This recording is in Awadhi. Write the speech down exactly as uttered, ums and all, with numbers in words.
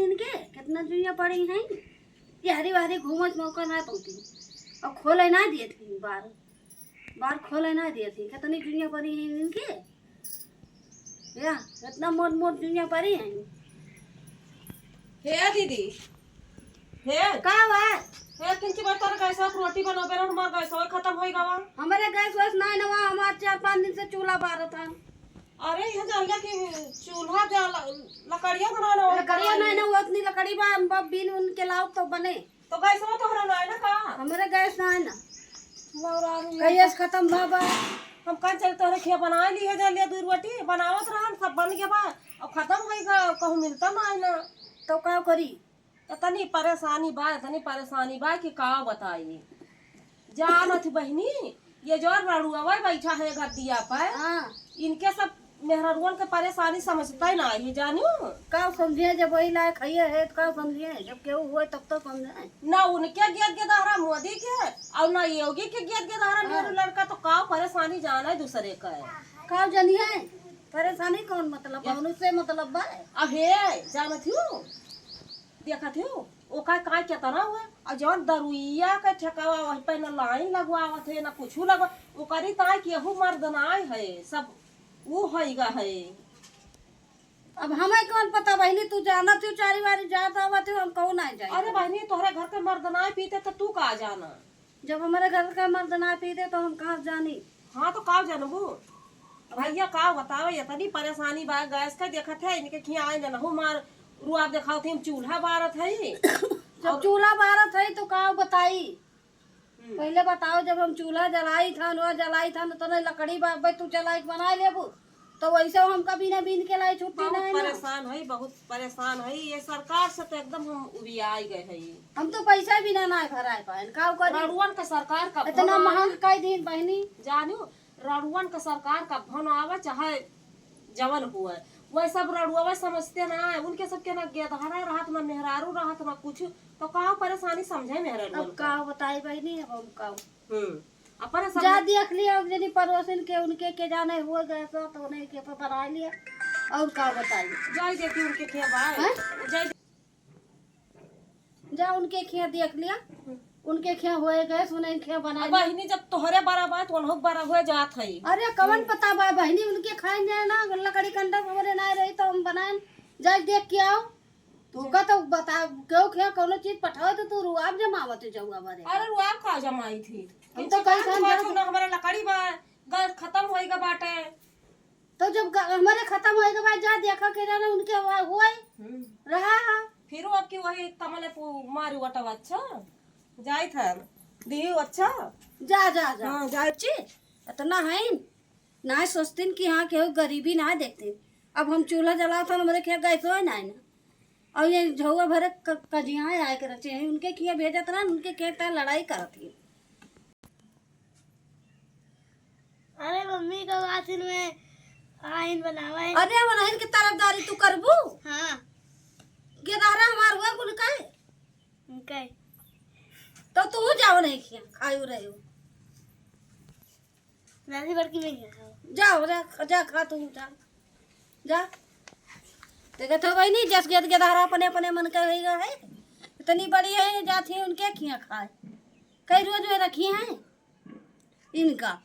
इनके कितना जुइया पड़ी हैं, ये हरी बहरी घूमत मौका ना पौती। और खोले ना दिए थे बार, बार खोले ना दिए थे। कितनी जुइया पड़ी हैं इनके, या इतना मोट मोट जुइया पड़ी हैं। हे दीदी, हे। का बात? हे, किंची बार तोर गैसवा के रोटी बनोबे रहो, हमार गैसवा खतम होई गवा। हमरे गैस वैस नाय नवा, हमार चार पाँच दिन से चूल्हा बारत हन। अरे, यह जान लिया कि चूल्हा जला, लकड़िया तो ना, ना, लकड़िया नाय ना, वो इतनी लकड़ी बा, हम बा बीन उन के लाओ तो बने। तो गैसवा तोहरा नाय ना का? हमरे गैस नाय ना। लौरारू। गैस खतम भा बा। हम कहाँ चल तोहरे खिया बना ली है, जान लिया दू रोटी बनावत रहन, सब बन गया बा, अब खतम होई गा, कहूँ मिलता नाय ना। तो का करी? इतनी परेशानी बा, इतनी परेशानी बा कि का बताई। जानत ही बहिनी, ये जो रड़ुआ बैठा है गद्दिया पर, हाँ। इनके सब मेहररुअन के परेशानी समझता ही ना है, जानू। का समझे, जब वही लायक है, है तो का समझे, जब केहू हुए तब तो समझे। ना उनके गेद गेदहरा मोदी के, और ना योगी के गेद गेदहरा हाँ। मेरू लड़का, तो का परेशानी जाना है दूसरे का है। का जानिए, परेशानी कौन मतलब बा, उनसे मतलब बा। अब हे, जानत हूँ, देखत हूँ, ओका का केतना हुआ, और जौन दरुइया के ठेकावा वही पे न लाइन लगवावत है, न कुछ लगवा, ओकरी ताई केहू मर्द नाय है, सब ऊ होइगा है। अब हमें कौन पता बहिनी, तू जानत हो, चारी बारी जात आवत हो, हम कहूँ नाय जाई। अरे बहिनी, तोहरे घर के मर्द नाय पीते तो तू का जाना? जब हमारे घर का मर्द ना पीते तो हम कहाँ जानी? हाँ, तो का जानबू? भैया, का बताओ, इतनी परेशानी बा गैस का, देखत है, इनके खिया आए न, हमार रुआब देखावत है, हम चूल्हा बारत है। जब और चूल्हा बारत है तो का बताई? हम्म। पहले बताओ, जब हम चूल्हा जलाई था, न जलाई था, न तो नहीं लकड़ी बा, बे तू जलाई के बनाए लेबू, तो वैसे हमका बिना बीन के लाई छुट्टी बहुत नहीं ना। परेशान है, बहुत परेशान है, ये सरकार से तो एकदम हम उबियाई गए है। हम तो पैसा भी ना, ना भराए पाए, का करी? रड़ुअन का सरकार का इतना भला महंग कई दिन बहिनी। जानू, रड़ुअन का सरकार का भन आवे चाहे जवन हुए, वह सब रड़ुआ समझते ना है। उनके सबके ना गेदहरा रहत, ना मेहरारू रहत, ना कुछ, तो का परेशानी समझे मेहरारू अब का बताई बहिनी, अब हम का। हम्म। अपने सब जा देख लिया, अब जनी पड़ोसिन के, उनके के जाने हुए गए तो, तो उन्हें के पे बना लिया। और का बताई? जाई देखी उनके के बा। हैं? जाई दे- जा उनके खिया देख लिया, उनके खिया होए गए, उन्हें खिया बना अब लिया। बहिनी, जब तोहरे बड़ा बा, तो उन्हों बड़ा हुए जात है। अरे, कवन हम्म। पता बा बहिनी, उनके खाए जाए ना, लकड़ी कंडा हमरे ना रही, तो हम बनाए, जाए देख के आओ। तू का तो बता, केहू खिया कौनो चीज पठाओ, तो तू रुआब जमावत जाऊगा बारे। अरे, रुआब का जमाई थी? हम तो कहीं खान जाओ। ना हमारा लकड़ी बा, गैस खत्म होई गा बाटे। तो जब ग-, हमारे खत्म होए के बाद जा देखा के जाने उनके हुआ, हुआ ही हम्म। रहा है। फिर वो आपकी वही तमले पु-, मारी वटवा अच्छा, जाई था, दियो अच्छा। जा, जा, जा। हाँ, जा। बच्ची, इतना है ना सोचतीन कि हाँ, केहू गरीबी ना देखतीन। अब हम चूल्हा जलावत हन, हमरे खिया गैसो है ना, ना। और ये झौआ भरे क-, कजिया आए के रचे हैं, उनके खिया भेजत रहन, उनके खेत लड़ाई करत ही। अरे मम्मी, का आसिन में आइन बनावा है। अरे, वनहिन के तरफदारी तू करबू? हाँ। गेदहरा हमार हुआ कुल का है? उनका है। तो तू जाओ नहीं खिया, खायू रहे हो। दादी बड़की में क्या खाओ? जाओ, जा, जा, खा तू, जा। जा। देखत हो बहिनी, जस गेद गेदहरा अपने, अपने मन का होइगा है। इतनी बड़ी है, जात ही उनके खिया खाए। कई रोज में रखी हैं इनका।